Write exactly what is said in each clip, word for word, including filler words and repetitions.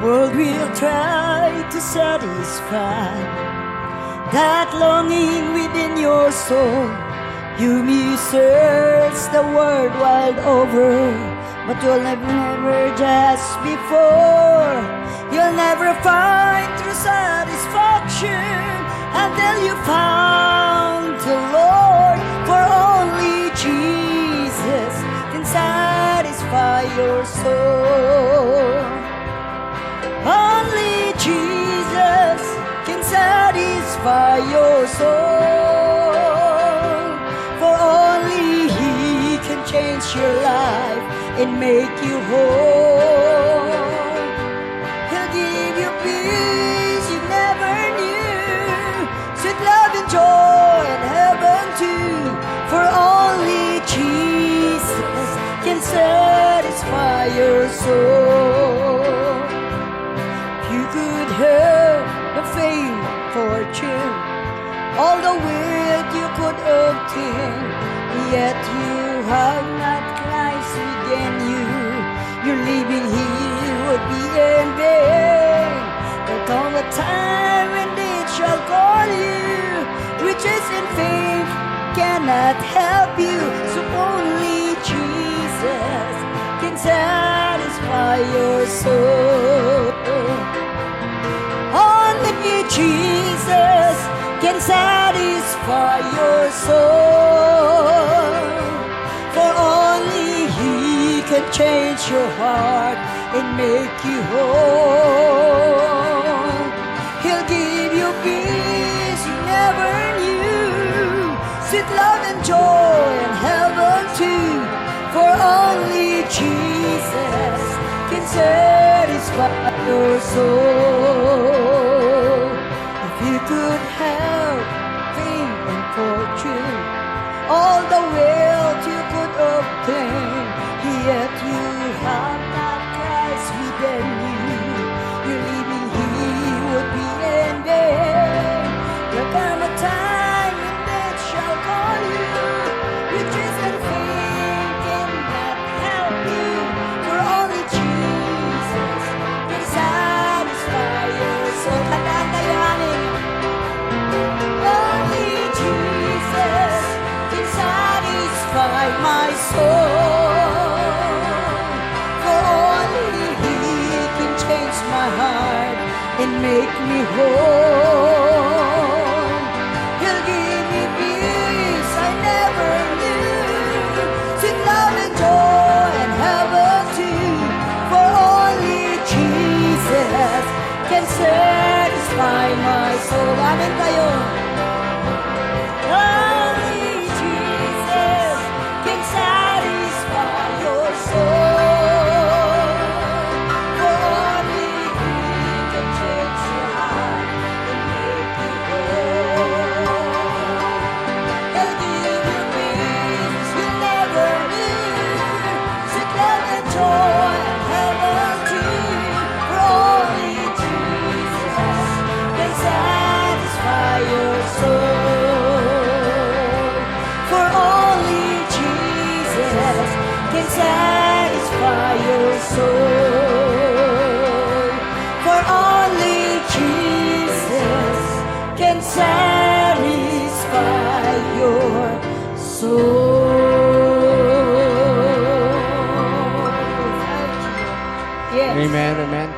World will try to satisfy that longing within your soul. You may search the world wide over, but you'll never, never just before. You'll never find true satisfaction until you found the Lord. For only Jesus can satisfy your soul. Only Jesus can satisfy your soul. For only He can change your life and make you whole. He'll give you peace you never knew, sweet love and joy and heaven too. For only Jesus can satisfy your soul. If you could have the fame, fortune, all the wealth you could obtain, yet you have not Christ within you, your living here would be in vain. There come a time when death shall call you, riches and fame cannot help you. So only Jesus can satisfy your soul. Only Jesus can satisfy your soul. For only He can change your heart and make you whole. He'll give you peace you never knew, sweet love and joy and heaven too. For only Jesus can satisfy your soul. If you could have fame and fortune, all the wealth you could obtain, yet you have not Christ within you, your living here would be in vain. There come a time when death shall call you, riches and fame cannot help you, for only Jesus can satisfy your soul. Kantahan tayo, honey. Only Jesus can satisfy my soul. For only He can change my heart and make me whole. He'll give me peace I never knew, sweet love and joy and heaven too. For only Jesus can satisfy my soul. Amen kayo. Only Jesus can satisfy your soul. For only He can change your heart and make you whole. He'll give you peace you never knew. Sweet love and joy and heaven too. For only Jesus can satisfy your soul. For only Jesus can satisfy your soul. For only Jesus can satisfy your soul. Yes. Amen, amen.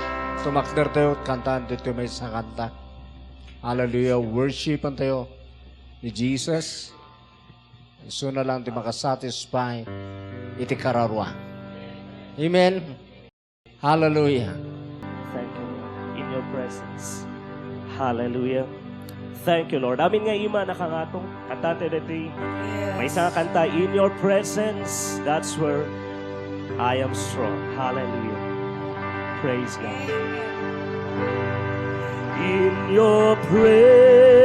Tumakder tayo, kantaan tayo may isang kanta. Hallelujah. Worshipan tayo ni Jesus. Isuna lang ti makasatisfy iti kararua. Amen. Hallelujah. Thank you, Lord. In your presence. Hallelujah. Thank you, Lord. Amin nga ima, nakangato. Kantante deti. Yes. May isang kanta, "In your presence, that's where I am strong." Hallelujah. Praise God. Amen. In your presence,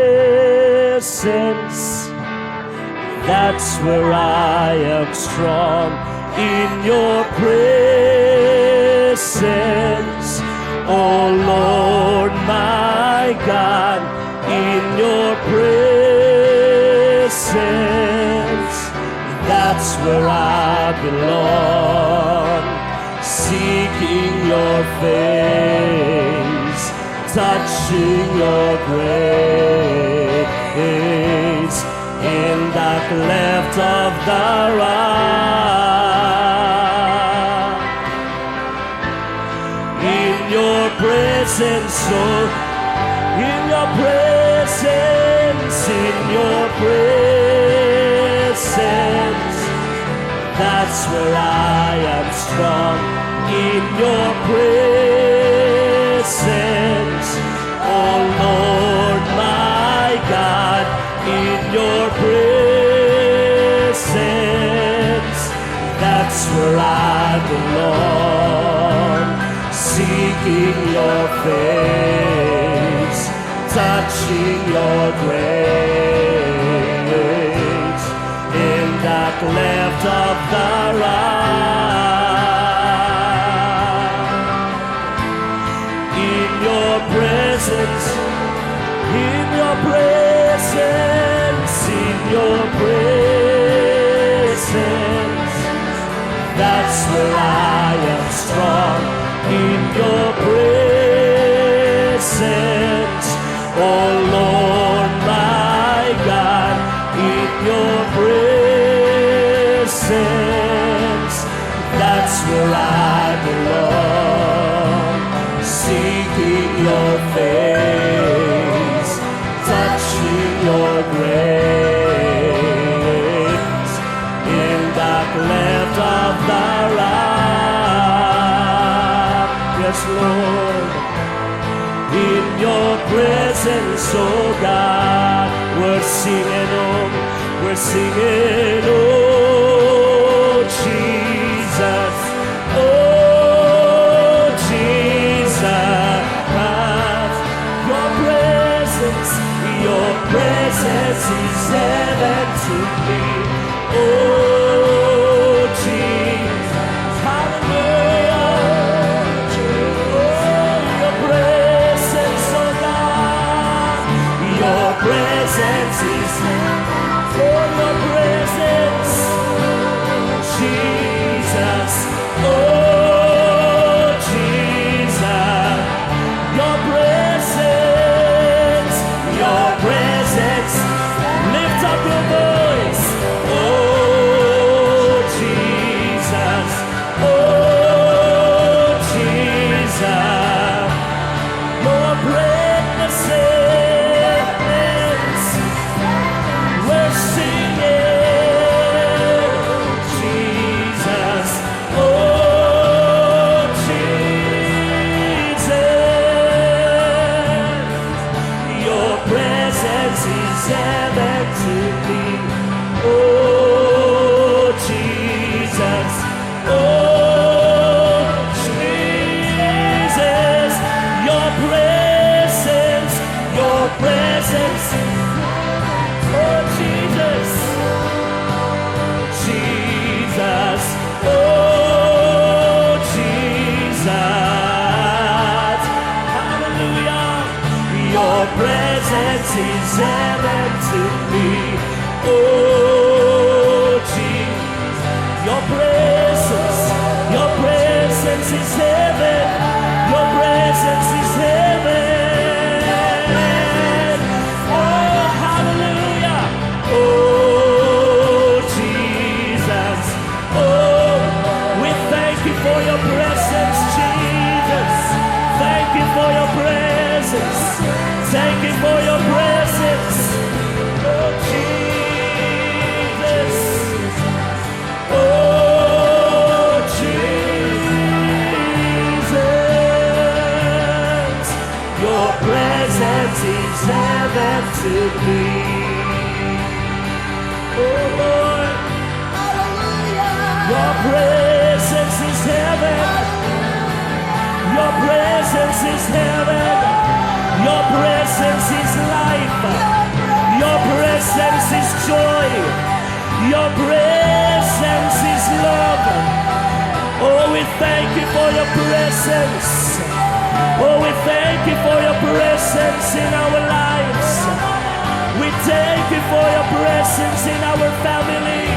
that's where I am strong. In your presence, oh Lord my God, in your presence, that's where I belong. Seeking your face, touching your grace in the cleft of the rock. In your presence, oh, in your presence, in your presence, that's where I am strong. In your presence, oh Lord my God, in your presence, that's where I belong. Seeking your face, touching your grace in the cleft of the rock. In your presence, in your presence, in your presence, that's where I am strong. In your presence, oh Lord my God, in your presence, that's where I belong. Seeking your face, touching your grace in the cleft of the rock. Yes, Lord. In your presence, oh God, we're singing, oh, we're singing, oh Jesus, oh Jesus. Your presence, your presence is heaven to me. Oh, Jesus. Hallelujah. Oh, your presence, oh God. Your presence is, oh, your presence, Jesus. Oh, Jesus. Your presence, your presence. Lift up your voice. Oh, Jesus. Oh, Jesus. Your presence. We're singing, Jesus. Oh, Jesus, your presence is heaven to me. Oh, Jesus, oh, Jesus, your presence, your presence, oh, Jesus, Jesus. Oh, Jesus. Hallelujah. Your presence is heaven to me. Oh, Jesus. Your presence, your presence is heaven. Your presence is heaven. Oh, hallelujah. Oh, Jesus. Oh, we thank you for your presence, Jesus. Thank you for your presence. Thank you for your presence. Oh, Jesus. Oh, Jesus. Your presence is heaven to me. Oh, Lord. Hallelujah. Your presence is heaven. Hallelujah. Your presence is heaven. Your presence is life. Your presence is joy. Your presence is love. Oh, we thank you for your presence. Oh, we thank you for your presence in our lives. We thank you for your presence in our family.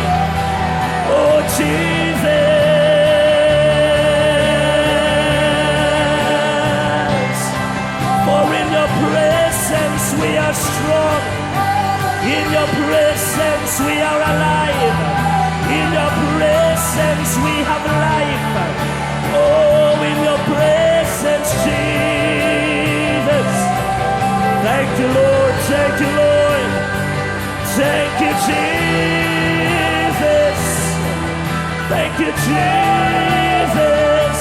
Oh, Jesus. Presence, we are alive. In your presence, we have life. Oh, in your presence, Jesus. Thank you, Lord. Thank you, Lord. Thank you, Jesus. Thank you, Jesus.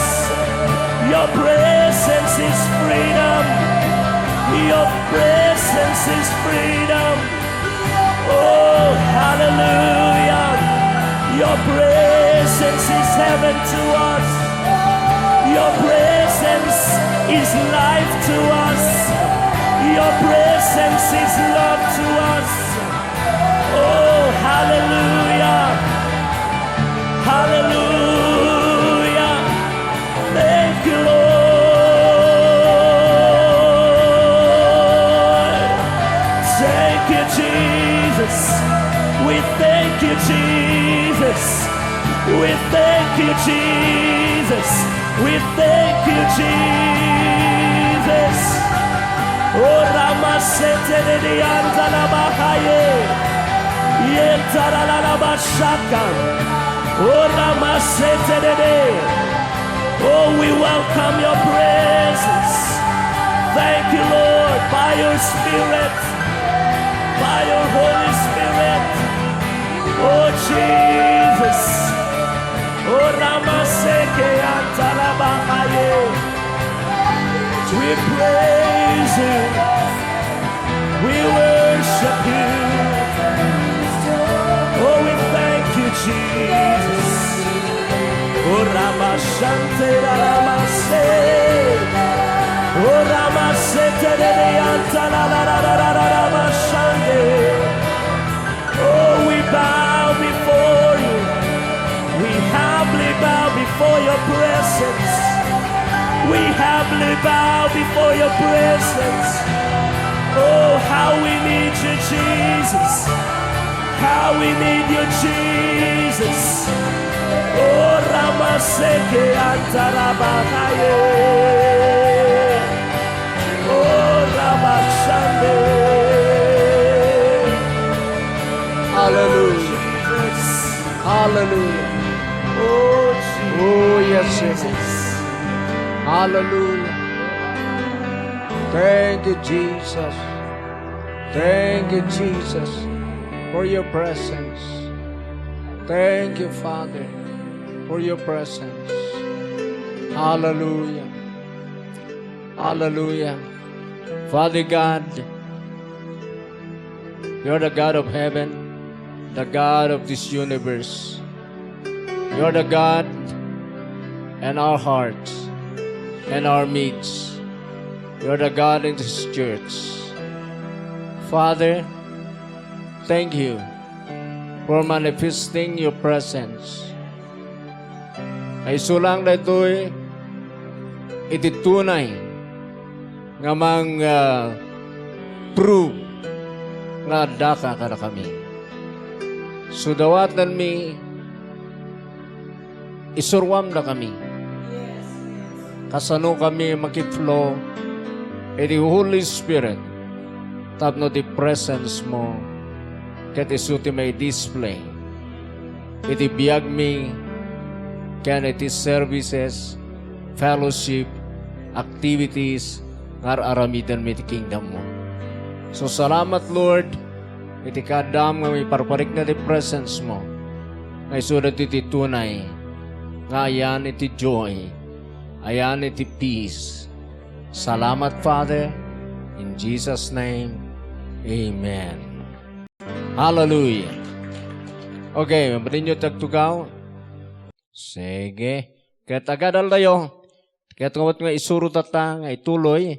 Your presence is freedom. Your presence is freedom. Oh, hallelujah. Your presence is heaven to us. Your presence is life to us. Your presence is love to us. Oh, hallelujah. Hallelujah. Thank you, Lord. Thank you, Jesus. We thank you, Jesus. We thank you, Jesus. We thank you, Jesus. Oh, Ramaseteredianzalabahaye. Yentaralabashaka. Oh, Ramaseterede. Oh, we welcome your presence. Thank you, Lord, by your Spirit, by your Holy Spirit. Oh, Jesus. Oh, Ramaseke Antalabakaye. We praise you. We worship you. Oh, we thank you, Jesus. Oh, Ramashante, Ramase. Oh, Ramasete, Rebeanta, la, la, la, la, la, la, Ramashante. Oh, we bow before you. We humbly bow before your presence. We humbly bow before your presence. Oh, how we need you, Jesus. How we need you, Jesus. Oh, Ramaseke Antarabakaye. Oh, Rabashande. Hallelujah. Jesus. Hallelujah. Oh, Jesus. Oh, yes, Jesus. Hallelujah. Thank you, Jesus. Thank you, Jesus, for your presence. Thank you, Father, for your presence. Hallelujah. Hallelujah. Father God, you're the God of heaven, the God of this universe. You're the God in our hearts, in our midst. You're the God in this church. Father, thank you for manifesting your presence. Ay sulang daytoy iti tunay nga mang, ah, prove nga addaka kadakami. So, dawatenmi, isuruamdakami. Kasano kami makiplo iti Holy Spirit tapno ti presence mo ket isu ti may display iti biagmi ken iti services, fellowship, activities nga ar-aramidenmi iti kingdom mo. So, salamat, Lord, iti kaaddam nga maiparparikna ti presence mo, nga isuda iti tunay nga ayan iti joy, ayan iti peace. Salamat, Father. In Jesus' name, amen. Hallelujah. Okay, mabadin yu ti agtugaw? Sige. Ket agadaldayo. Ket ngarud nga isuro tatta nga ituloy.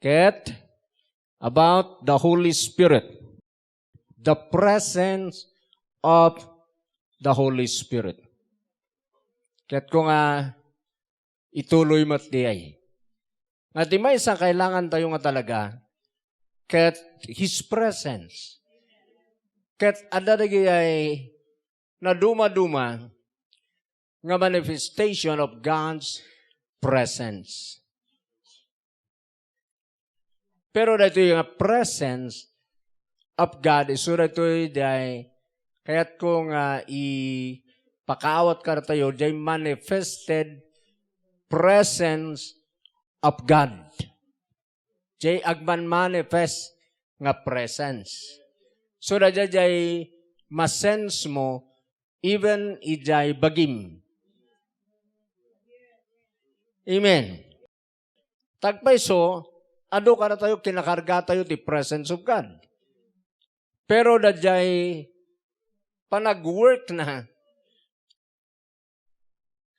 Ket about the Holy Spirit. The presence of the Holy Spirit. Ket ko nga ituloy met diay. Nga ti maysa kailangan tayo nga talaga, ket His presence. Ket adda dagiti nadumaduma nga manifestation of God's presence. Pero daytoy nga presence, of God, isu daytoy jay kayatko nga ipakaawat kadatayo, jay manifested presence of God. Jay agmanmanifest nga presence. So, dayjay jay masense mo, even ijay bagim. Amen. Tagpayso, adu kadatayo, kinakargatayo ti presence of God. Pero dayjay panag-work na,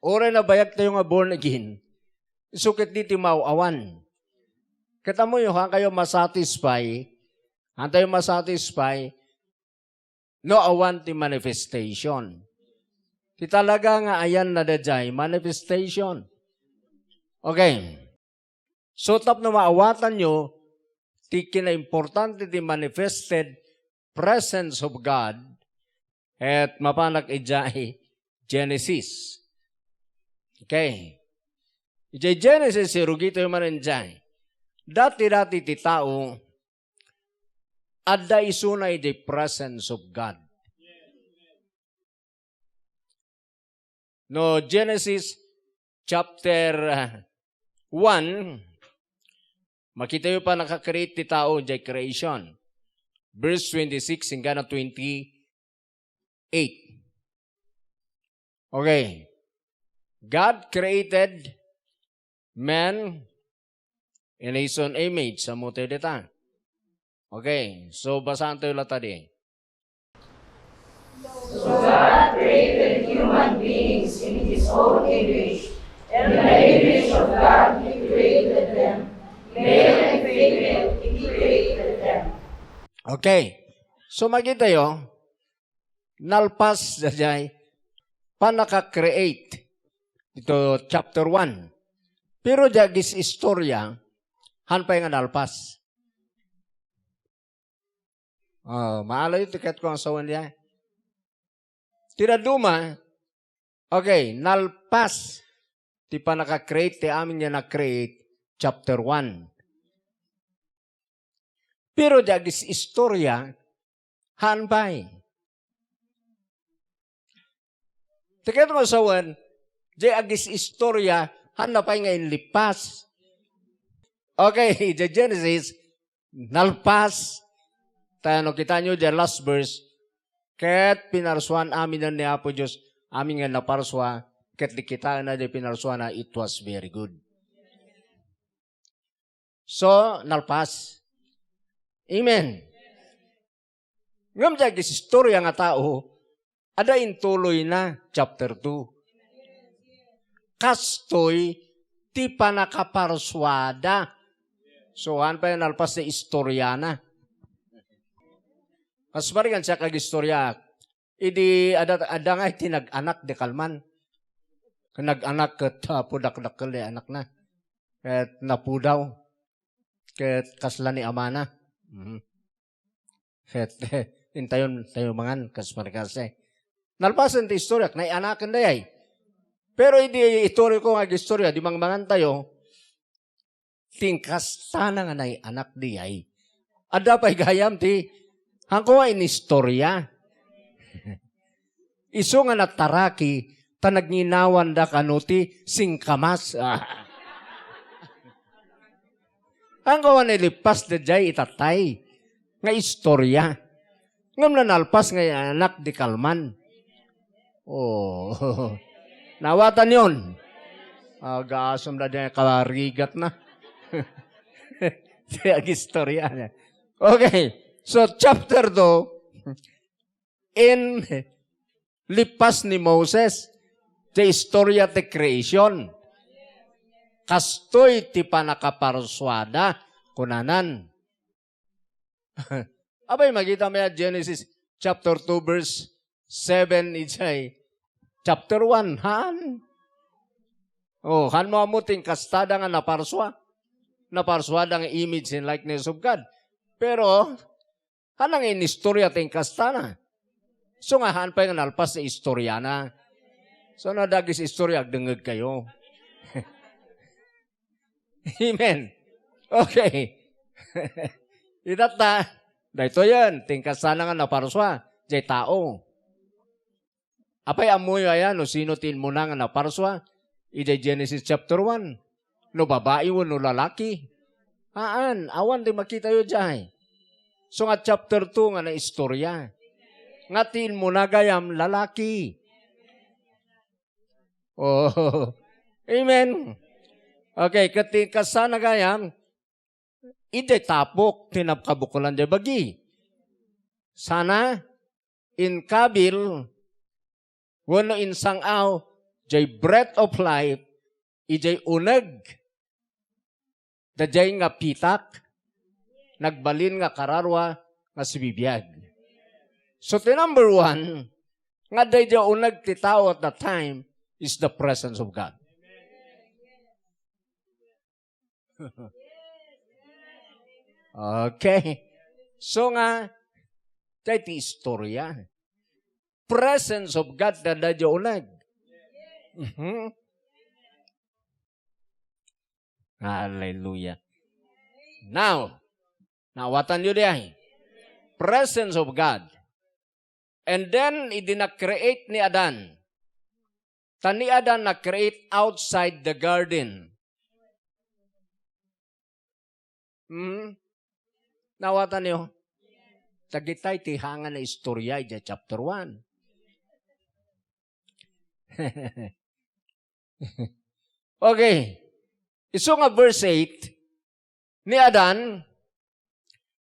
uray nabayag tayo nga born again, isu ket di ti maaw-awan. Ket ammoyo, haan kayo masatisfy, haan tayo masatisfy, no awan ti manifestation. Ti talaga nga ayanna dayjay, manifestation. Okay. So, tapno maawatanyo ti kinaimportante ti manifested presence of God, et mapanak idiay Genesis. Okay. Idiay Genesis, irugitayo manen idiay. Dati-dati ti tao, adda isuna idiay presence of God. No Genesis chapter, uh, one, makitayo panaka-create ti tao idiay creation. Verse twenty-six inggana twenty-eight. Okay. God created man in his own image. Ammotayo dita. Okay. So, basaantayo latta di. So God created human beings in his own image. In the image of God, he created them. Male and female, he created them. Okay. So, makitayo, nalpas dayjay panaka-create dito chapter one. Pero di agis-istorya, haan pay nga nalpas. Oh, maalayo ti kayatko nga sawen diay. Ti dadduma, okay, nalpas ti panaka-create ti amin nga na-create, chapter one. Pero di agis-istorya, haan pay. Ti kayatko nga sawen, di agis-istorya, haanna pay nga inlippas. Okay, di Genesis, nalpas. Ta no kitaenyo di last verse, ket pinarsuan aminen ni Apo Dios amin nga naparsua, ket di kitaenna di pinarsuana, it was very good. So, nalpas. Amen. Ngem di agis-istorya nga tao, adda intuloyna, chapter two. Kastoy ti panakaparsuada. So, haan pay nalpas ti istoriana. Kas marigan siak agistoriaak. Idi adda, adda nga iti nag-anak di kalman. Nag-anak ket, ah, pudakdakkel ti anakna. Ket napudaw. Ket kasla ni amana. Mhm. Ket intayon tayo mangan kas markase. Nalpasen ti istoriak, naay-anaken dayay. Pero idi ituriko nga agistorya, di mangmangan tayo, ti inkastana nga naay-anak dayay. Adda pay gayam ti, haanko nga inistorya. Isu nga nataraki, ta nagnginawan da kano ti singkamas. Haanko nga nailippas dayjay itatay nga istorya. Ngem nalpas nga anak di kalman. Oh. Naawatan yon. Agasem da di karigat na. Di agistorya niya. Okay. So, chapter two, in lippas ni Moses, ti istorya ti creation. Kastoy ti panakaparsuada, kunanan. Abay, makita mi a Genesis chapter two, verse seven, ijay chapter one, haan? Oh, haan mo ammo ti inkastada nga naparsua? Naparsuada nga image and likeness of God. Pero, haan nga inistorya ti inkastana. So nga, haan pay nga nalpas ti istoriana. So, no adda agis-istorya, agdengngeg kayo. Amen. Okay. Itatta, Daytoyen, ti inkasana nga naparsua, jay tao. Apay ammoyo aya no sino ti immuna nga naparsua? Idiay Genesis chapter one. No babai wenno lalaki? Haan, awan ti makitayo jay. So nga chapter two nga naistorya. Nga ti immuna gayam lalaki. Oh. Amen. Okay, ket ti kasana gayam, idiay tapok ti napkabukolan jay bagi. Sana inkabil wenno insang-aw jay breath of life, idiay uneg daydiay nga pitak, nagbalin nga kararua nga sibibiag. So, ti number one, nga daydiay uneg ti tao at that time is the presence of God. Okay. So nga, tay ti istorya. Presence of God na daydiay uneg. Mhm. Hallelujah. Now, nawatanyo diay. Presence of God. And then, idi na-create ni Adan. Ta ni Adan na-create outside the garden. Hmm? Nawatanyo? Dagitay ti hanga nga istorya iti chapter one. Okay. Isu nga verse eight, ni Adan,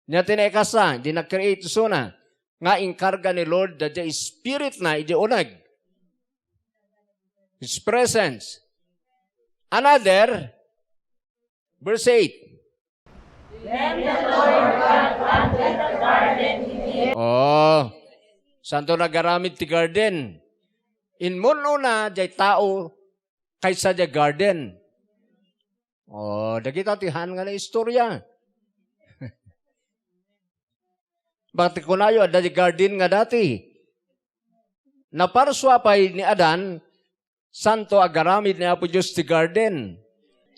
nia ti naikasa, di na-create isuna, nga inkarga ni Lord daydiay spirit na iti uneg. His presence. Another, verse eight. Then the Lord God planted a garden in Eden. Oh, santo nagaramid ti garden. Immun-una jay tao kaysa jay garden. Oh, dagita ti han nga naistorya. Bakit kunayo, adda di garden nga dati? Naparsua pay ni Adan, santo agaramid ni Apo Dios ti garden.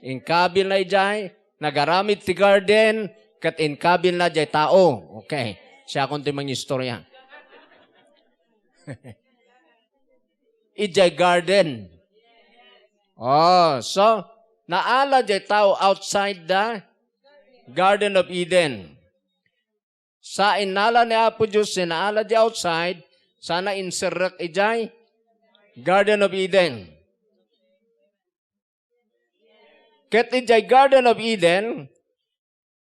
Inkabil na idiay, nagaramid ti garden, ket inkabil na jay tao. Okay, siakon ti mangistorya. Idiay garden. Oh, so, naala jay tao outside the Garden of Eden. Sa innala ni Apo Dios, inaala di outside, sana inserrek idiay Garden of Eden. Ket idiay Garden of Eden,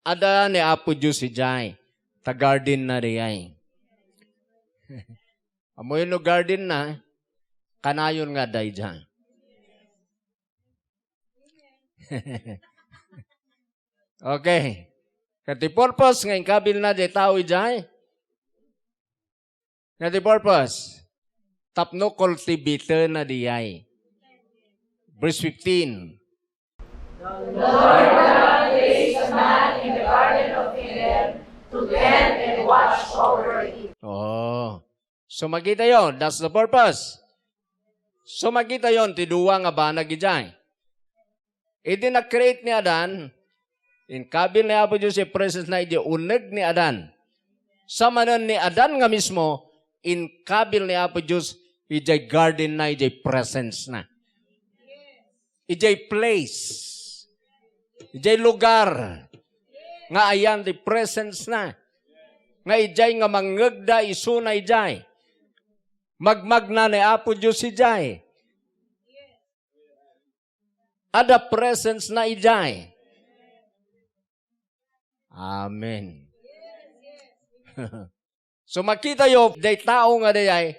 adda ni Apo Dios idiay, ta garden na diay. Ammoyo no garden na, kanayon nga adda idiay. Okay. Ket ti purpose nga inkabil na di tao idiay? Nga ti purpose? Tapno kultibatena diay. Verse fifteen. The Lord God placed the man in the Garden of Eden to tend and watch over it. Oh. So makitayo, that's the purpose. So makitayo, ti dua nga banag idiay. Idi na-create ni Adan, inkabil ni Apo Dios ti presence na idiay uneg ni Adan. Sa manen ni Adan nga mismo, inkabil ni Apo Dios idiay garden na, idiay presence na. Idiay place. Idiay lugar. Nga ayan ti presence na. Nga idiay nga mangngegda isuna idiay. Magmagna ni Apo Dios idiay. Adda presence na idiay. Amen. So makitayo, day tao nga dayay,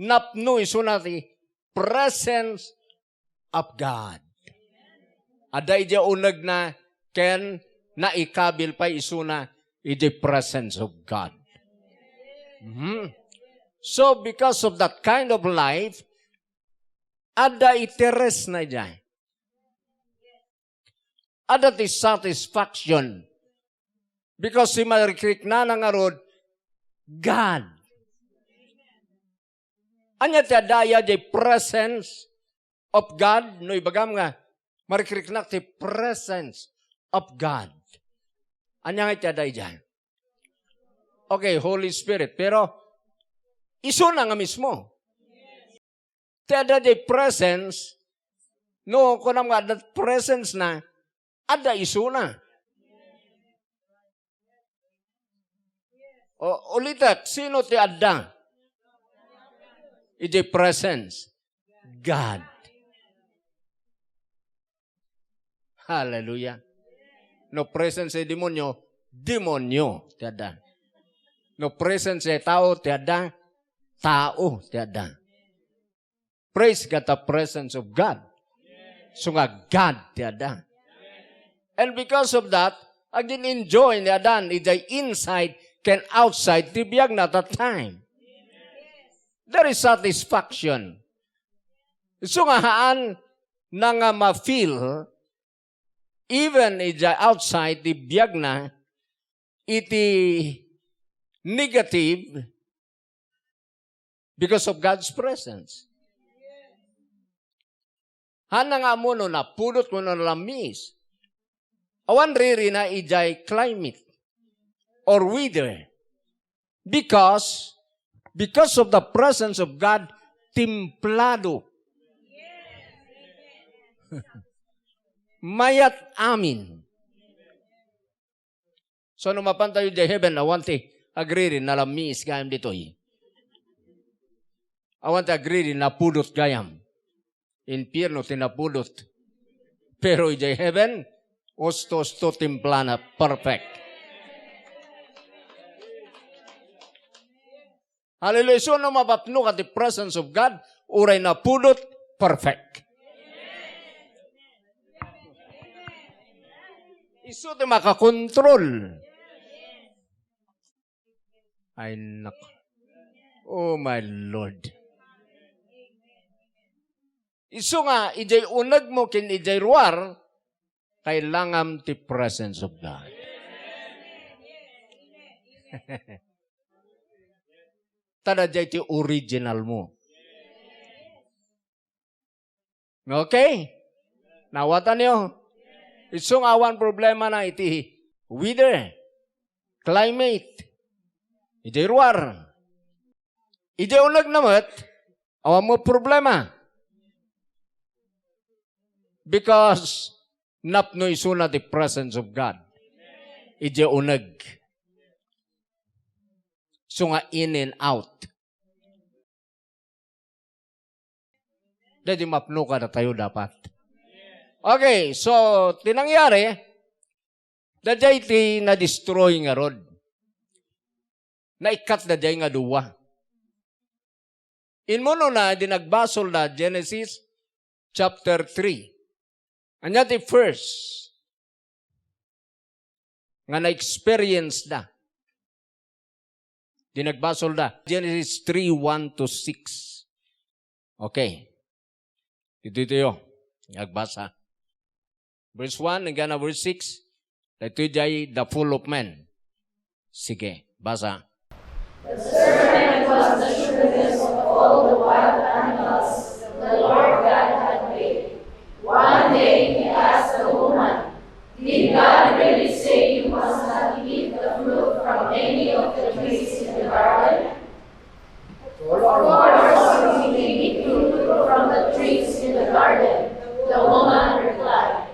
napno isuna ti presence of God. Adda idiay uneg na ken naikabil pay isuna idiay presence of God. Mhm. So because of that kind of life, adda iti rest na idiay. Adda ti satisfaction. Because ti marikriknana ngarud, God. Ania ti adda aya di presence of God? No ibagam nga, marikriknak ti presence of God. Ania nga ti adda idiay? Okay, Holy Spirit. Pero, isuna nga mismo. Ti adda diay presence, no, kunam nga adda presence na, adda isuna. O, ulitek, sino ti adda? Iti presence. God. Hallelujah. No presence ti demonyo, demonyo ti adda. No presence ti tao ti adda, tao ti adda. Praise God, the presence of God. So nga God ti adda. And because of that, agin-enjoy ni Adan idiay inside ken outside ti biagna that time. There is satisfaction. So nga haan na nga ma-feel even idiay outside ti biagna iti negative because of God's presence. Haan na nga ammo no napudot wenno nalamiis. Awan ririna idiay climate or weather. Because, because of the presence of God, templado. Mayat amin. So, no mapantayo idiay heaven, awan ti agriri, nalamiis gayam ditoy. Awan ti agriri, napudot gayam. Impierno ti napudot. Pero idiay heaven, usto-usto, timplana, perfect. Hallelujah. So, no mapapno ka ti presence of God, uray napudot, perfect. Isu ti makakontrol. Ay, nak. Oh, my Lord. Isu nga, idiay unegmo ken idiay ruar, kailangam ti presence of God. Ta daydiay ti original mo. Okay? Nawatanyo? Isu nga awan problema na iti weather, climate, iti ruar. Iti uneg na met, awan mo problema. Because napno isuna ti presence of God. Iti uneg. So nga in and out. Daydi mapno kadatayo dapat. Okay, so, ti nangyari, daydiay ti na-destroy ngarud. Naikkat daydiay nga dua. Immunona, di nagbasol da, Genesis chapter three. Ania ti first nga na-experience da? Di nagbasol da. Genesis three, one to six. Okay. Ditoyo. Agbasa. Verse one, hanggang na verse six. Daytoy diay the fall of man. Sige, basa. The serpent was the shrewdest of all the wild animals the Lord God had made. One day he asked the woman, "Did God really say you must not eat the fruit from any of the trees in the garden?" Of course, we can eat fruit from the trees in the garden, the woman replied.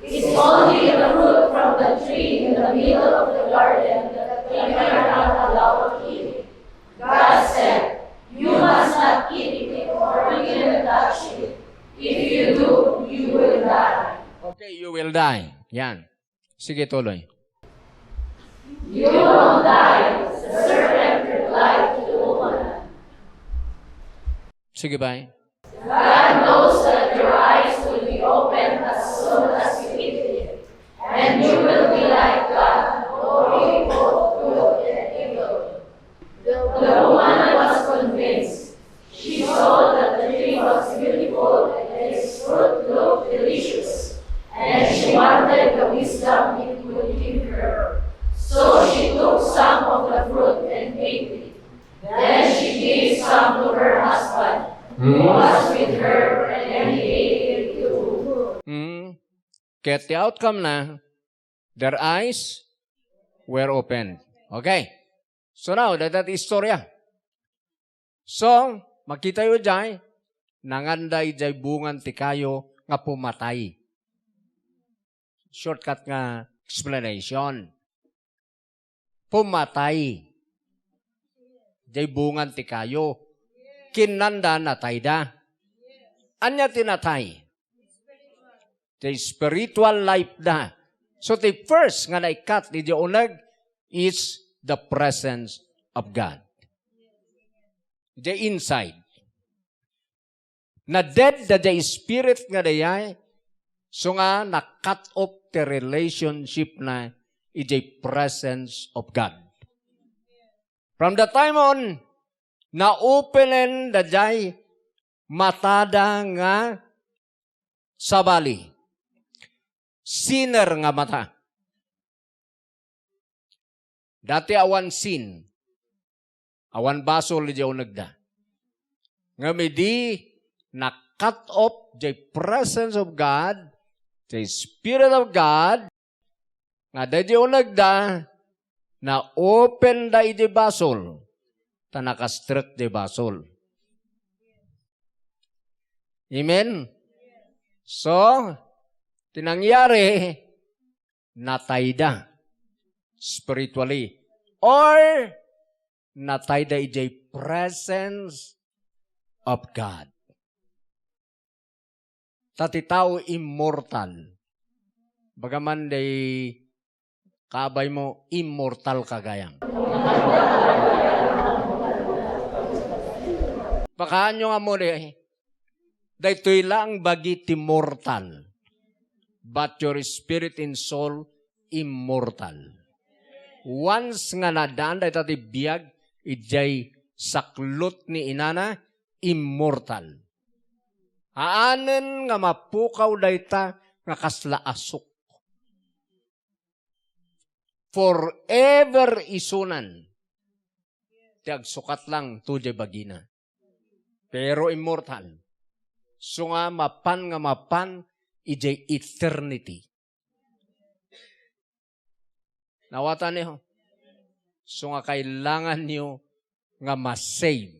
It's only the fruit from the tree in the middle of the garden that we are not allowed to eat. God said, "You must not eat it or even touch it. If you do, you will die." Okay, you will die. Yan. Sige, tuloy. "You won't die," the serpent replied to the woman. Sige, bye. "God knows that your eyes will be opened as soon as you eat it, and you will be like God, knowing both good and evil." The woman was convinced. She saw that the tree was beautiful and its fruit looked delicious, and she wanted the wisdom it would give her. So she took some of the fruit and ate it. Then she gave some to her husband, who was with her, and he ate it too. Hmm. Ket ti outcome na, their eyes were opened. Okay. So now, dayta ti istorya. So, makitayo jay, nanganda idiay bungan ti kayo nga pumatay. Shortcut nga explanation. Pumatay. Jay bungan ti kayo. Kinnanda, natayda. Ania ti natay? The spiritual life da. So, the first nga naikat idiay uneg is the presence of God. The inside. Na-dead da jay spirit nga dayay, so nga na-cut off the relationship na idiay presence of God. From the time on, na-openen da jay matada nga sabali. Sinner nga mata. Dati awan sin, awan basol idiay unegda. Ngem idi na-cut off jay presence of God, jay Spirit of God, nga daydi unegda, na-open da idiay basol, ta nakastrek jay basol. Amen? So, ti nangyari, natayda spiritually. Or, natayda idiay presence of God. Ta ti tao immortal. Bagaman day kabaymo, immortal ka gayam. Pakaanyo nga mo di, daytoy lang bagi ti mortal. But your spirit and soul, immortal. Once nga nadaan dayta ti biag, idiay saklot ni inana, immortal. Haanen nga mapukaw dayta nga kasla asuk. Forever isunan ti agsukat lang to diay bagina. Pero immortal. So nga mapan nga mapan idiay eternity. Nawatan niyo? So nga kailangan niyo nga ma-save.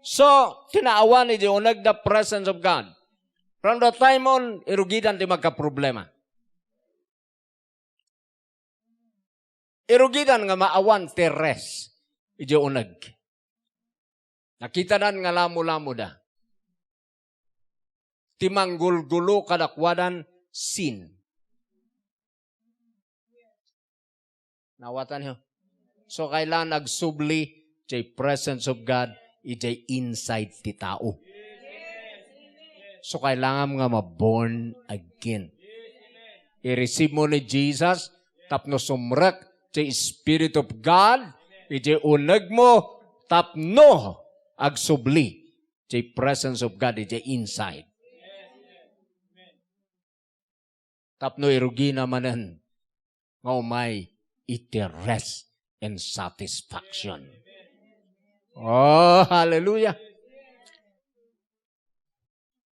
So, tinaawan idiay uneg the presence of God. From the time on, irugidan ti magkaproblema. Irugidan nga maawan ti rest idiay uneg. Nakitadan nga lamo-lamoda. Ti manggulgulo kadakuadan, sin. Nawatan niyo? So, kailangan agsubli jay presence of God idiay inside ti tao. So, kailangan nga ma-born again. I-receive mo ni Jesus tapno sumrek jay Spirit of God idiay uneg mo tapno agsubli jay presence of God idiay inside. Tapno irugina manen nga umay iti rest and satisfaction. Oh, hallelujah.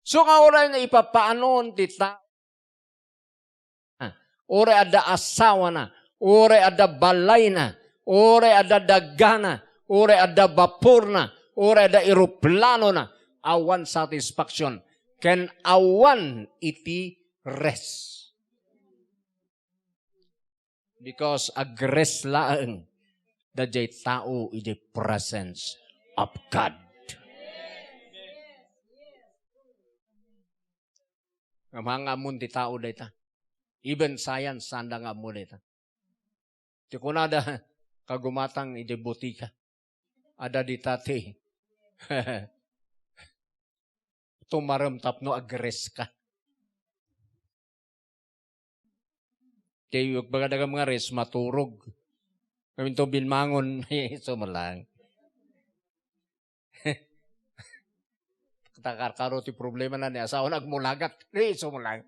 So nga uray nga ipapaanon ti tao, uray adda asawana, uray adda balayna, uray adda dagana, uray adda baporna, uray adda eroplanona, awan satisfaction ken awan iti rest. Because agrest laeng daydiay tao iti presence of God. Ngem haan nga ammon ti tao dayta. Even science, saanda nga ammo dayta. Ti kunada, kagumatang iti botika. Adda dita ti tumarem tapno agrest ka. Kay bagadaga nga rest, maturog. Kami to binmangon, isu mo lang. Ta karkaro ti problema na ni asawa na agmulagat. Isu mo lang.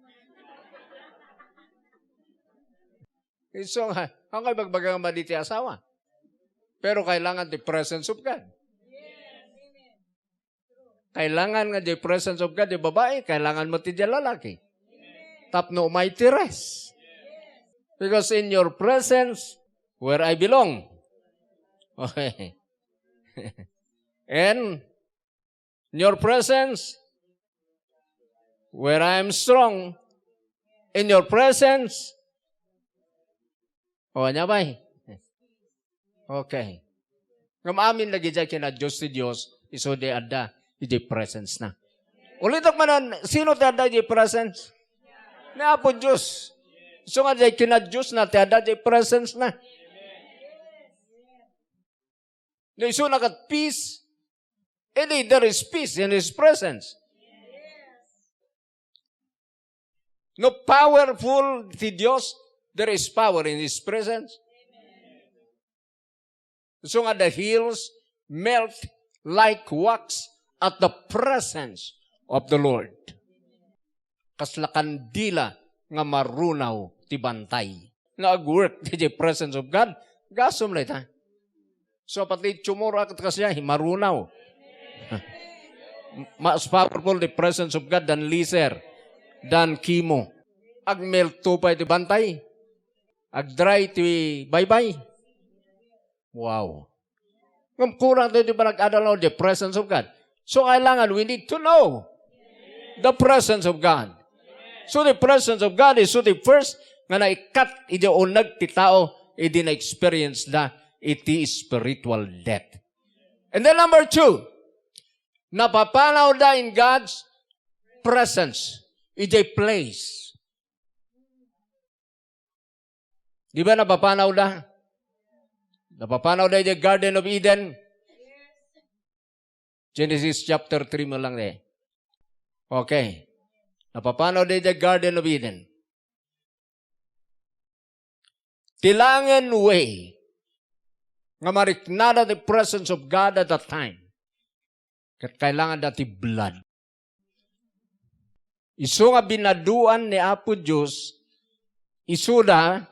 Isu nga, ang kay bagbaga nga madi ti asawa. Pero kailangan ti presence of God. Kailangan nga di presence of God, di babae, kailangan mo ti di lalaki. Tapno umay ti rest. Because in your presence, where I belong. Okay. And in your presence, where I am strong. In your presence. O, ania bay? Okay. Ngem amin lagi diay kinadios ti Dios, isu diay adda idiay presence na. Ulitek manen, sino ti adda idiay presence? Ni Apo Dios. Isu nga diay kinadios na, ti adda idiay presence na. No isuna ket peace, idi there is peace in His presence. No powerful ti Dios, there is power in His presence. So nga the hills melt like wax at the presence of the Lord. Kasla kandila nga marunaw ti bantay. Nga agwork ti presence of God, gasum la ita. So, pati tumor ket kasdiay, marunaw. Mas powerful the presence of God than laser, than chemo. Agmelt to pay ti bantay. Agdry ti baybay. Wow. Ngem kurang tayo ti panag-adal no the presence of God. So, kailangan we need to know the presence of God. So, the presence of God is so the first nga naikat idi uneg ti tao, idi na-experience da iti spiritual death. And then number two, napapanaw da in God's presence, idiay place. Di ba napapanaw da? Napapanaw da idiay Garden of Eden? Genesis chapter three mo lang eh. Okay. Napapanaw da idiay Garden of Eden. Ti laengen way nga mariknada ti presence of God at that time. Ket kailangan da ti blood. Isu nga binaduan ni Apo Dios, isuda,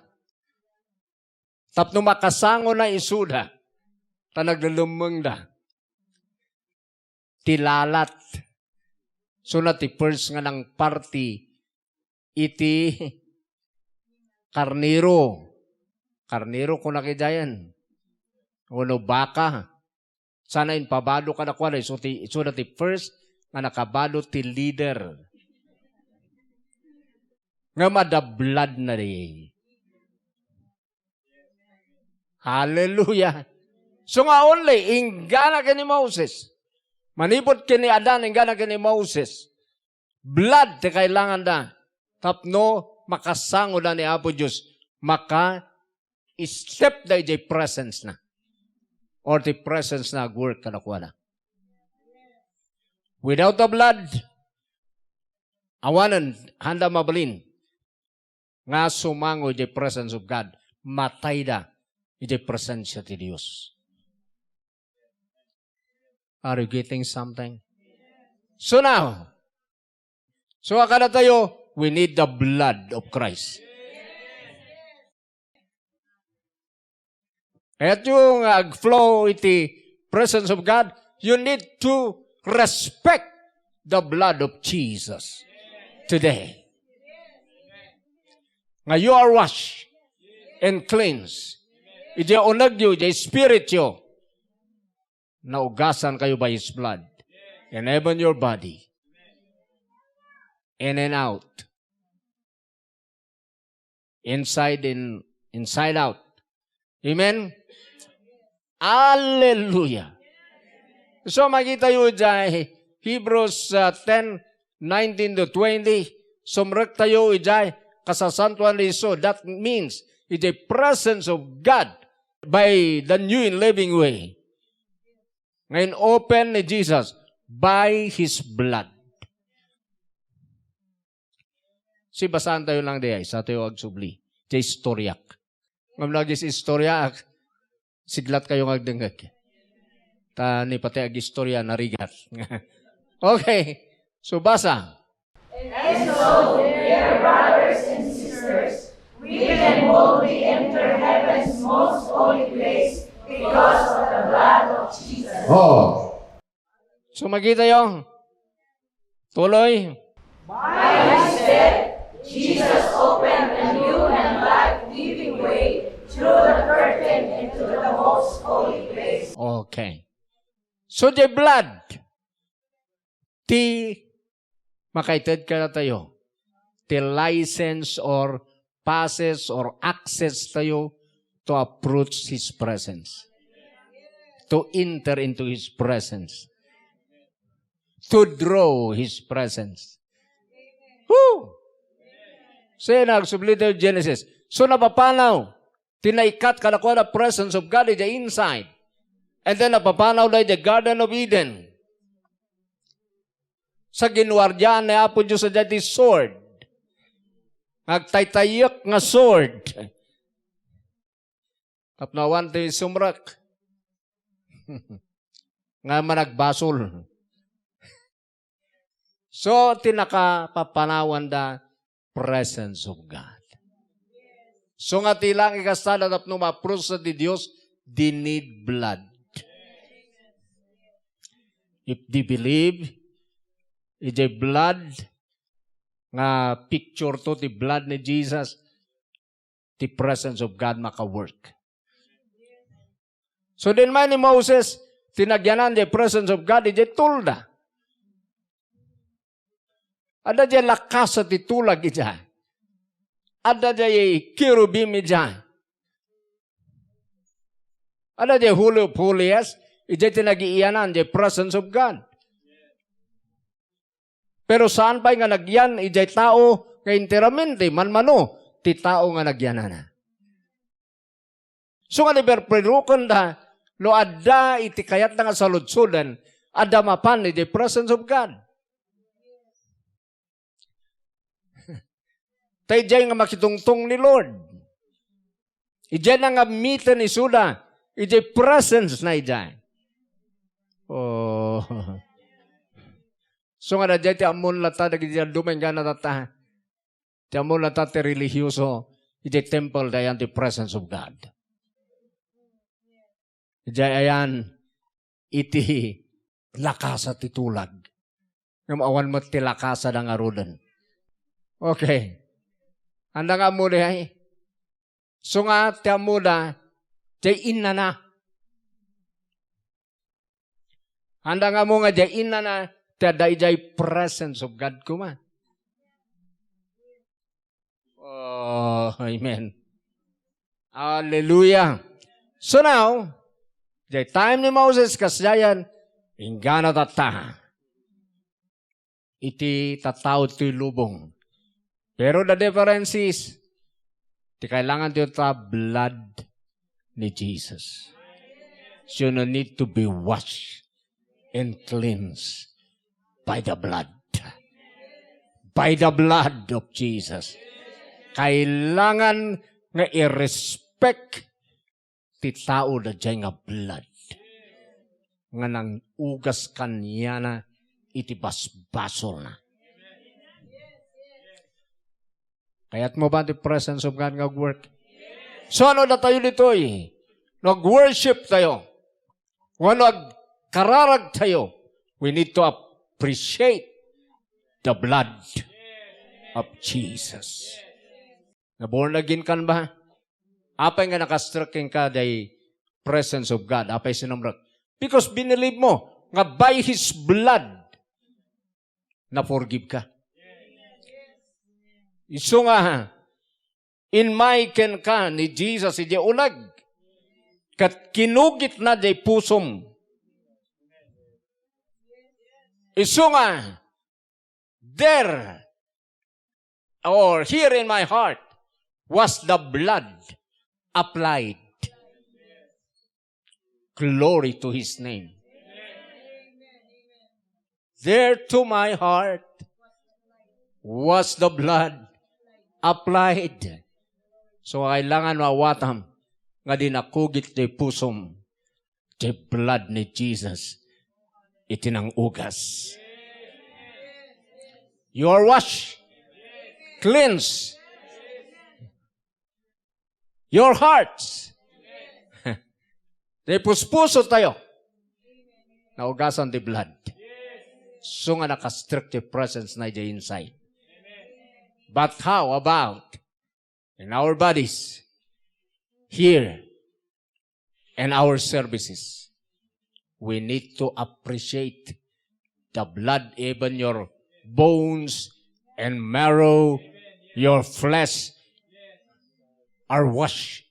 tapno makasangona isuda, ta naglelemmengda. Ti lalat. Suna ti first nga nangparti iti karnero. Karnero kuna kitayen. Wenno baka. Sana impabado kadakuada, isu ti, isuda ti first nga nakabado ti leader. Ngem adda blood na di. Hallelujah. So nga only, inggana ken ni Moses. Manipud ken ni Adan, inggana ken ni Moses. Blood ti kailangan da. Tapno makasango da ni Apo Dios. Maka step da idiay presence na. Or ti presence na agwork kadakuada. Without the blood, awanen, handa mabalin nga sumango idiay presence of God, matayda idiay presensya ti Dios. Are you getting something? So now, so kadatayo, we need the blood of Christ. Kayatyo nga ag-flow iti presence of God, you need to respect the blood of Jesus today. Nga you are washed and cleansed. Idiay unegyo, idiay spirityo, naugasan kayo by His blood. And even your body. In and out. Inside and inside out. Amen? Hallelujah. So, makita yu idiay Hebrews, uh, ten, nineteen to twenty, sumrek tayo idiay kasasantoan ni Isu. That means, in the presence of God by the new and living way. Ngayon, open ni Jesus by His blood. Si basaan tayo lang diay, sa tayo agsubli. Diay istoryak. Ngem no agis-istoryaak, siglat kayo nga agdengngeg. Ta ni pati agistorya, narigat. Okay. So, basa. And so, dear brothers and sisters, we can boldly enter heaven's most holy place because of the blood of Jesus. Oh. So, makita yo. Tuloy. By His death, Jesus opened a new and life Okay. So, the blood, ti makaited kadatayo, ti license or passes or access tayo to approach His presence, to enter into His presence, to draw His presence. Woo! Say, nagsubli tayo Genesis. So, napapanaw, tinaikat kadakuada presence of God in the inside. And then, napapanaw da the Garden of Eden. Sa ginwardiaan ni Apo Dios a daytoy sword. Agtaytayek nga sword. Tapno awan ti sumrek. Nga managbasol. So, ti nakapapanawan da presence of God. So nga ti langit kasta da tapno ma-approach ti Dios, they need blood. If they believe, ijay blood nga picture to ti blood ni Jesus, ti presence of God makawork. So, din man ni Moses, ti nagyanan ti presence of God, ijay tulda. Adda jay lakasa ti tulag ijay. Adda jay kerubim ijay. Adda jay Holy of Holies, ijay ti nagiiyanan, jay presence of God. Pero saan pay nga nagyan ijay tao nga enteramente, manmano ti tao nga nagyanana. So nga ni perperuken da, no adda iti kayatna nga saludsoden, adda mapan iti presence of God. Ta ijay nga makitungtong ni Lord. Ijay nga miten isuda, ijay presence na ijay. Oh. So nga dayjay ti ammon latta dagiti dadduma inggana tatta. Ti ammon latta ti relihiyoso, iti temple, dayan ti presence of God. Ijay ayan, iti lakasa ti tulag. Ngem awan met ti lakasa da ngaruden. Okay. Anda nga ammo di ay? So nga, ti ammoda, jay innana. Anda nga ammo nga jay innana, ti adda ijay presence of God koma. Oh, amen. Hallelujah. So now, jay time ni Moses, kasdiayan, inggana tatta. Iti tattao toy lubong. Pero the difference is, ti kailangan ti ta blood ni Jesus. So you need to be washed and cleansed by the blood. By the blood of Jesus. Kailangan nga i-respect ti tao dayjay nga blood nga nang-ugas kaniana iti basbasolna. Kayatmo ba ti presence of God nga agwork? So, ano datayo ditoy? No ag-worship tayo, wenno agkararag tayo, we need to appreciate the blood of Jesus. Na born again kan ba? Apay nga nakastrek kenka day presence of God? Apay sinumrek? Because binelieve mo nga by His blood, na-forgive ka. Isu nga, inmay kenka ni Jesus iti uleg, ket kinugitna jay pusom. Isu nga, there or here in my heart was the blood applied. Glory to His name. There to my heart was the blood applied. So, kailangan maawatam nga di nakugit ti pusom ti blood ni Jesus iti nang-ugas. You are washed, cleansed. Your hearts. Ti puspuso tayo, naugasan ti blood. So nga nakastrek ti presence na iti inside. But how about in our bodies? here in our services, we need to appreciate the blood, even your bones and marrow, your flesh are washed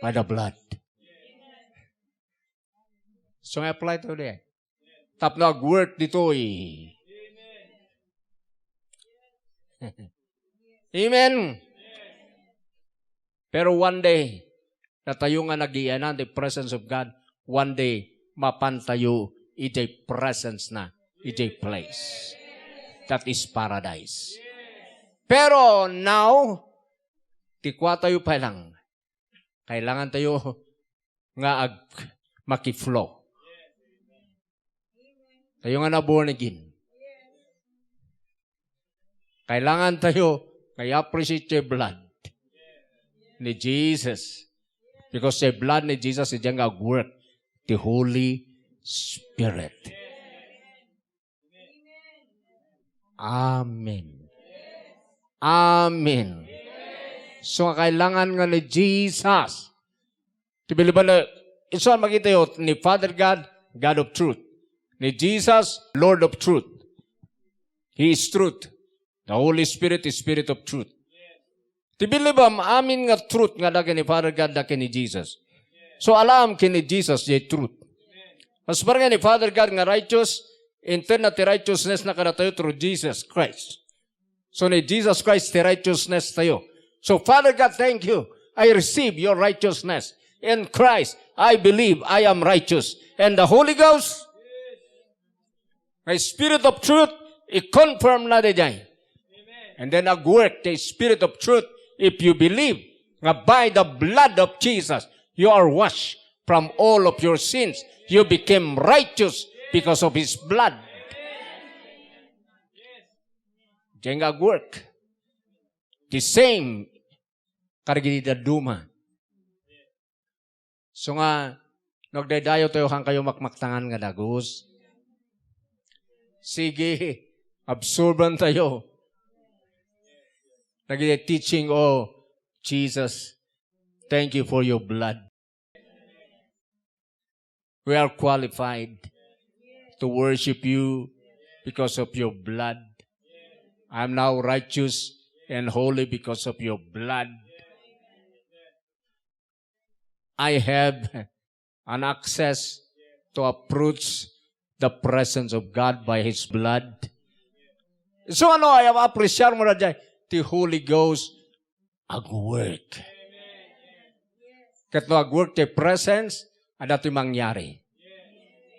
by the blood. So nga apply to di. Tapno ag-work ditoy. Amen. Pero one day, datayo nga nagiyanan the presence of God, one day, mapantayo idiay presence na, idiay place. That is paradise. Pero now, ti kuatayo pay lang, kailangan tayo nga ag-, makiflow. Tayo nga na born again. Kailangan tayo nga i-appreciate ti blood ni Jesus. Because ti blood ni Jesus, idiay nga ag-work ti Holy Spirit. Amen. Amen. So, kailangan nga ni Jesus. Ti bilibali, isu a makitayo ni Father God, God of truth. Ni Jesus, Lord of truth. He is truth. The Holy Spirit is Spirit of truth. Ti bilibam, amin nga truth nga dagiti ni Father God, dagiti ni Jesus. So, alam ken ni Jesus, the truth. As far nga ni Father God nga righteous, inter na ti righteousness na kadatayo through Jesus Christ. So, ni Jesus Christ ti righteousness tayo. So, Father God, thank you. I receive your righteousness. In Christ, I believe I am righteous. And the Holy Ghost, the Spirit of truth, i-confirm na daydiay. And then ag-work the Spirit of truth. If you believe nga by the blood of Jesus, you are washed from all of your sins. You became righteous because of His blood. Diay nga ag-work. The same, kadagiti dadduma. So nga, no agdaydayaw tayo, haankayo makmaktangan nga dagus. Sige, absorban tayo. Dagiti teaching, "Oh, Jesus, thank you for your blood. We are qualified to worship you because of your blood. I'm now righteous and holy because of your blood. I have an access to approach the presence of God by His blood." So ano, ay, apresiar mo na dyan? The Holy Ghost ag-work. Ket no ag-work ti presence, adda ti mangyari.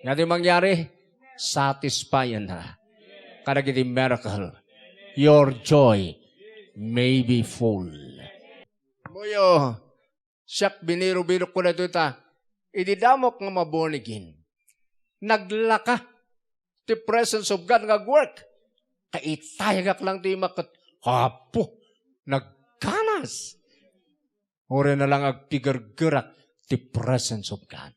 Nga ti mangyari, satisfying na. Kadagiti miracle, your joy may be full. Boyo, siak binirubirokko daytoy ta, idi damok nga ma-born again, naglaka ti presence of God nga agwork. Kaitayagak lang ti imak ket, Apo, nagkanas. Uray na lang agpigergerak ti presence of God.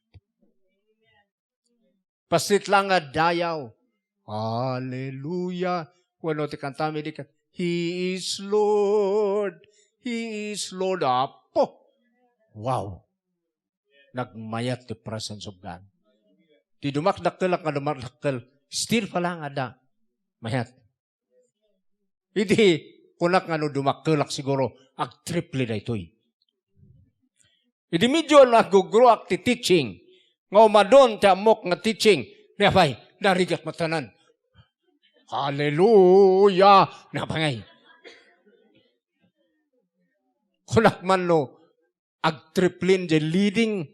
Pasit lang nga dayaw. Hallelujah. Wenno ti kantami di kat, "He is Lord. He is Lord." Apo. Wow. Nagmayat ti presence of God. Ti dumakdakkelak nga dumakdakkel, still pala nga adda. Mayat. Idi kunak nga no dumakkelak siguro, agtriple daytoy. Idi medyo naggugroak ti teaching, nga umadon ti ammok nga teaching, ni apay, narigat matanan. Hallelujah! Napangay. Kunak man no, agtriplin di leading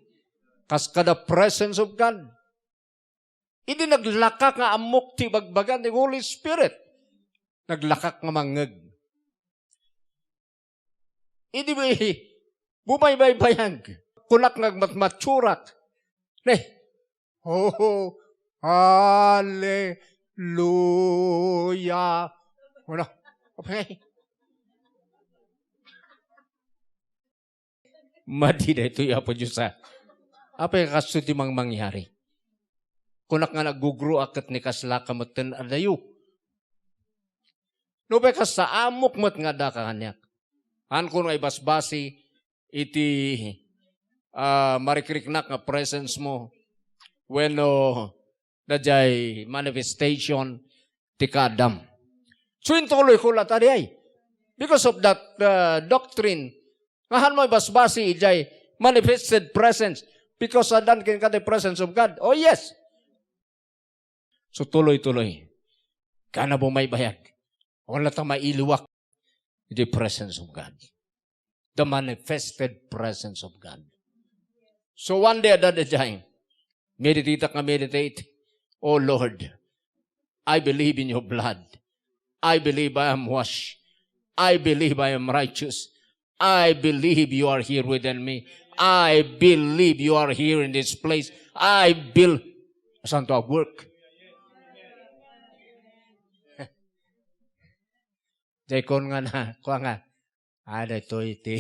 kas kada presence of God. Idi naglakak nga ammok ti bagbagan ti Holy Spirit, naglakak nga mangngeg. Idi bumaybaybayag, kunak nga agmatmatsurak. Ne, oh, hallelujah. Wala. Okay. Madi daytoy, Apo Dios, a. Apay kasto ti mangmangyari? Kunak nga naggugroak ket ni kasla ka metten adayo. No pay kasta, ammok met nga adda ka kaniak. Haanko nga ibasbasi, iti, ah, marikriknak nga presence mo wenno daydiay manifestation ti kaadam. So, intuloyko latta diay. Because of that, uh, doctrine, nga haan mo ibasbasi idiay manifested presence. Because addan kenka ti presence of God. Oh, yes. So, tuloy-tuloy. Kana mo maibayag. Wala ta mailiwak. The presence of God. The manifested presence of God. So one day, adda daydiay, meditate ka, meditate. Oh Lord, I believe in your blood. I believe I am washed. I believe I am righteous. I believe you are here within me. I believe you are here in this place. I believe. Saan to work? Dayta nga na, kua nga, ah, daytoy ti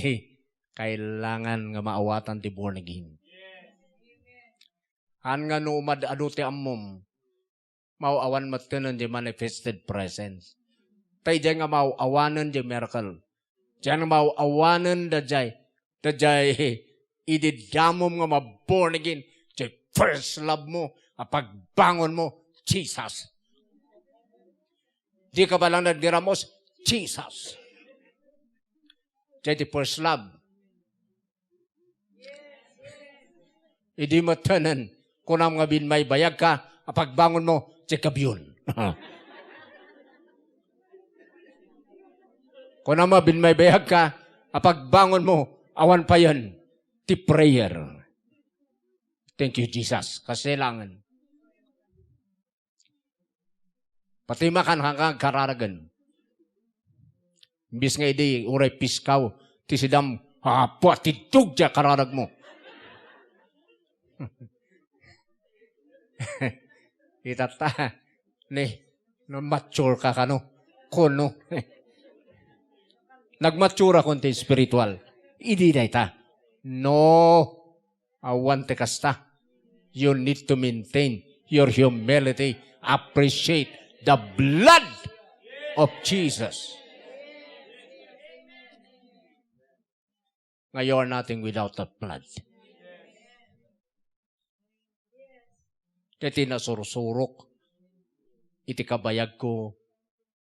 kailangan nga maawatan ti born again. Haan nga no umad-adu ti ammom, maaw-awan metten ti manifested presence. Tay diay nga maaw-awanen ti miracle. Diay nga maaw-awanen daydiay, daydiay idi damom nga ma-born again, ti first love mo, a pagbangon mo, Jesus. Di ka ba lang nagdiramos? Jesus. Diay ti first love. Idi metten, kunam nga binmaybayag ka, a pagbangon mo, ti kabiyon. Kunam nga binmaybayag ka, a pagbangon mo, awan payen, ti prayer. Thank you, Jesus. Kasi langen. Pati makan, hanggang kararagen. Imbis nga idi, uray piskaw, ti sidam, apo, ti dugja kararag mo. Itatta, ni, no mature ka kano, kuno. Nagmature ako ti spiritual. Idi dayta. No. Awan ti kasta. You need to maintain your humility. Appreciate the blood of Jesus. Nga you are nothing without that blood. Iti nasursurok iti kabayagko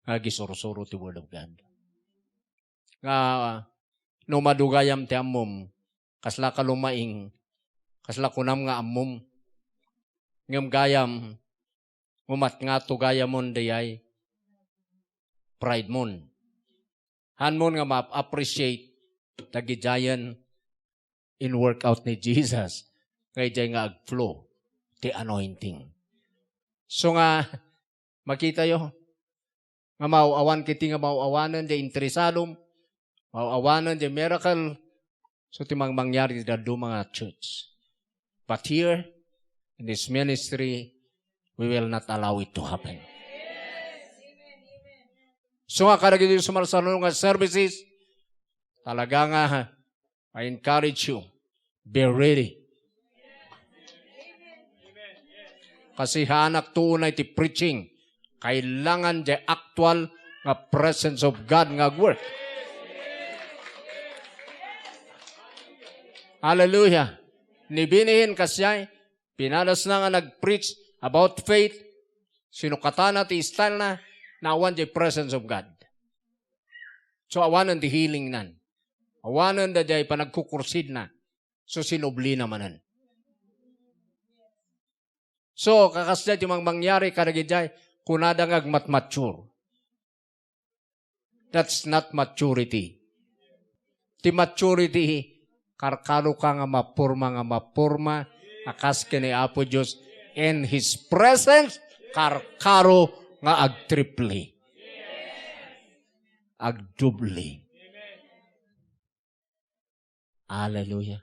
nga agisursuro ti Word of God. Nga no madugayam ti ammom, kasla ka lumaing, kasla kunam nga ammom, ngem gayam, umat nga to gayamon dayay pride mon. Hanmon nga ma-appreciate dagidiayen in workout ni Jesus nga idiay nga agflow ti anointing. So nga, makitayo nga maaw-awan kiti nga maaw-awanen di interesadom, maaw-awanen di miracle, so ti mangmangyari ti dadduma nga church. But here, in this ministry, we will not allow it to happen. So nga, kadagiti sumarsaruno nga services, talaga nga, I encourage you, be ready. Kasi haanak to unay ti preaching, kailangan di actual nga presence of God nga agwork. Hallelujah. Ni Benny Hinn, kasdiay, pinadasna nga nag-preach about faith, sinukatana ti style na, naawan di presence of God. So, awanen di healing nan. Awanen da di panagkukursid na. So, sinubli na manen. So, kakasdiay ti mangmangyari kadagidiay, kunada nga agmatmature. That's not maturity. Ti maturity, karkaro ka nga maporma, nga maporma, a kas ken ni Apo Dios, in His presence, karkaro nga agtriple. Agdoble. Hallelujah.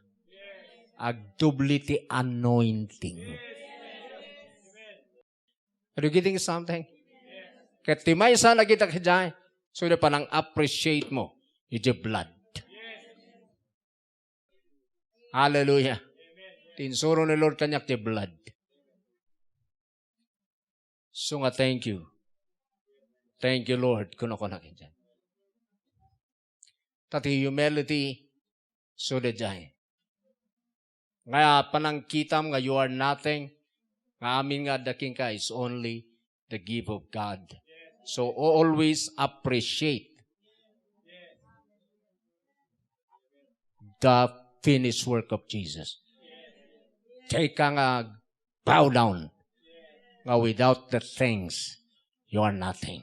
Agdoble ti anointing. Are you getting something? Ket ti maysa, nakita ka diay, so, di panang-appreciate mo iti blood. Hallelujah. Ti insuro ni Lord kaniak ti blood. So nga, thank you. Thank you, Lord. Kuno, kuno, kenyan. Ta ti humility, So, daydiay. Nga panangkitam nga you are nothing, nga amin nga adda kenka is only the gift of God. So, always appreciate the finished work of Jesus. Diay ka nga bow down. Nga without the things, you are nothing.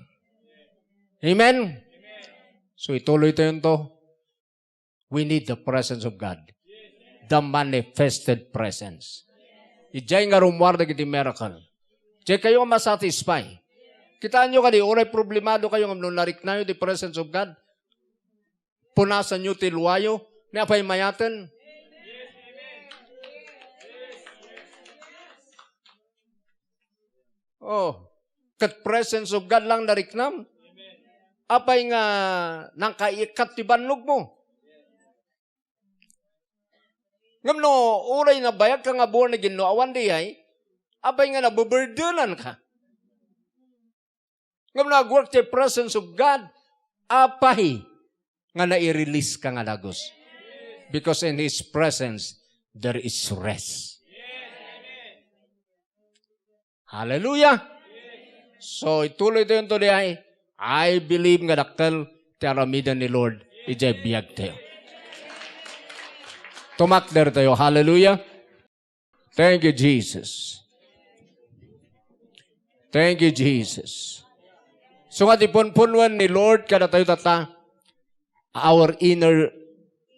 Amen? So, ituloy tayo to. We need the presence of God. The manifested presence. Idiay nga rummuar dagiti miracle. Diay kayo nga masatisfy. Kitaan nyo kadi, uray problemado kayo nga no nariknayo the presence of God, punasan nyo ti luayo, ni apay mayaten? Oh, ket presence of God lang nariknam. Apay nga nangkaikkat ti bannogmo? Ngem no uray nabayag ka nga born again no awan diay, apay nga nabuburdenan ka? Ngem no agwork ti presence of God, apay nga nai-release ka nga dagus? Because in His presence, there is rest. Hallelujah! So, ituloy tayo today ay, I believe nga dakkel ti aramiden ni Lord idiay biag tayo. Tumakder tayo. Hallelujah! Thank you, Jesus. Thank you, Jesus. So nga ti punpunwen ni Lord kadatayo tata, our inner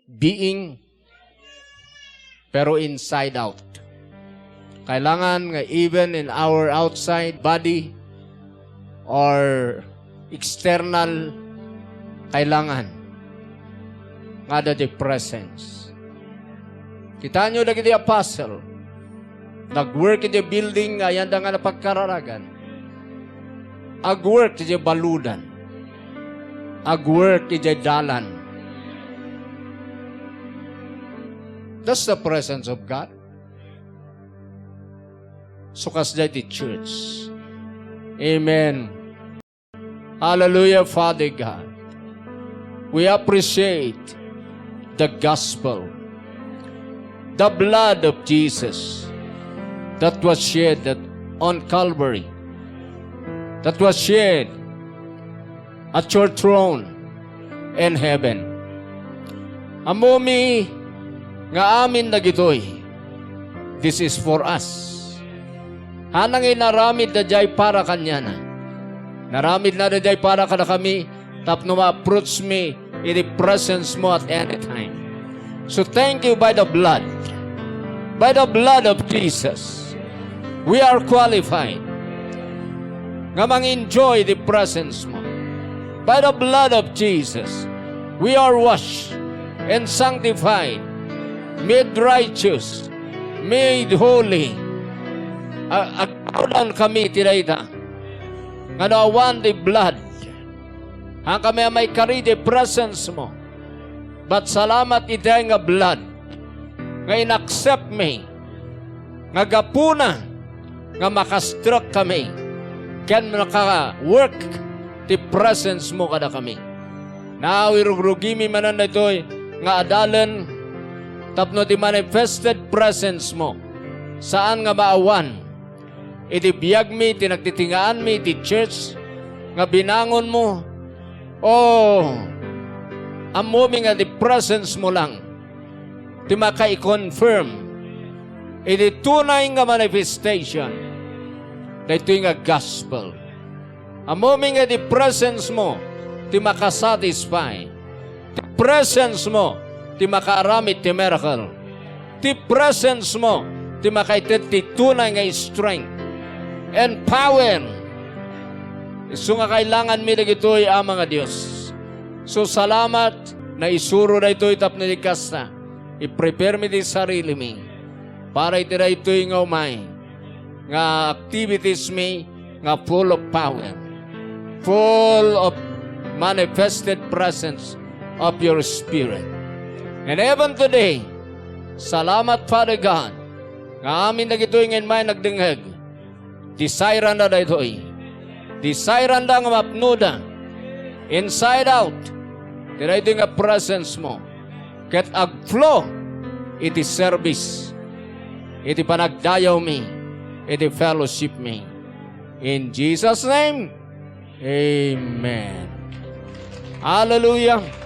being, pero inside out. Kailangan nga even in our outside body or external, kailangan nga adda ti presence. Kitaenyo dagiti apostle, nag-work iti building nga ayanda nga napagkararagan. Ag-work iti baludan. Ag-work iti dalan. That's the presence of God. So, kasdiay ti church. Amen. Hallelujah, Father God. We appreciate the gospel, the blood of Jesus that was shed at, on Calvary, that was shed at your throne in heaven. Ammomi nga amin dagitoy, this is for us. Hanang inaramid daydiay para kaniana. Naramidna daydiay para kadakami tapno ma-approach mi iti presence mo at any time. So thank you by the blood. By the blood of Jesus, we are qualified nga mang-enjoy the presence mo. By the blood of Jesus, we are washed and sanctified, made righteous, made holy. A-, agtaudan kami ti dayta. Nga no awan ti blood, haan kami a maikari ti presence mo. But salamat iti nga blood nga inaccept mi, nga gapuna nga makastrek kami ken maka-work ti presence mo kadakami. Now, irugrugimi manen daytoy nga adalen tapno ti manifested presence mo saan nga maawan iti biagmi, iti nagtitingaanmi, iti church nga binangonmo. Oh, ammomi nga ti presence mo lang ti makai-confirm iti tunay nga manifestation daytoy nga gospel. Ammomi nga ti presence mo ti makasatisfy. Ti presence mo ti makaaramid ti miracle. Ti presence mo ti makaited ti tunay nga strength and power. Isu nga kailanganmi dagitoy, Ama nga Dios. So, salamat, naisuro daytoy tapno iti kasta, i-prepare mi ti sarilimi para iti daytoy nga umay nga activities mi nga full of power, full of manifested presence of your Spirit. And even today, salamat, Father God, nga amin dagitoy nga immay nagdengngeg, desiranda daytoy. Desiranda nga mapnoda inside out ti daytoy nga presence mo. ket agflow iti service, iti panagdayawmi, iti fellowshipmi. In Jesus' name, amen. Hallelujah.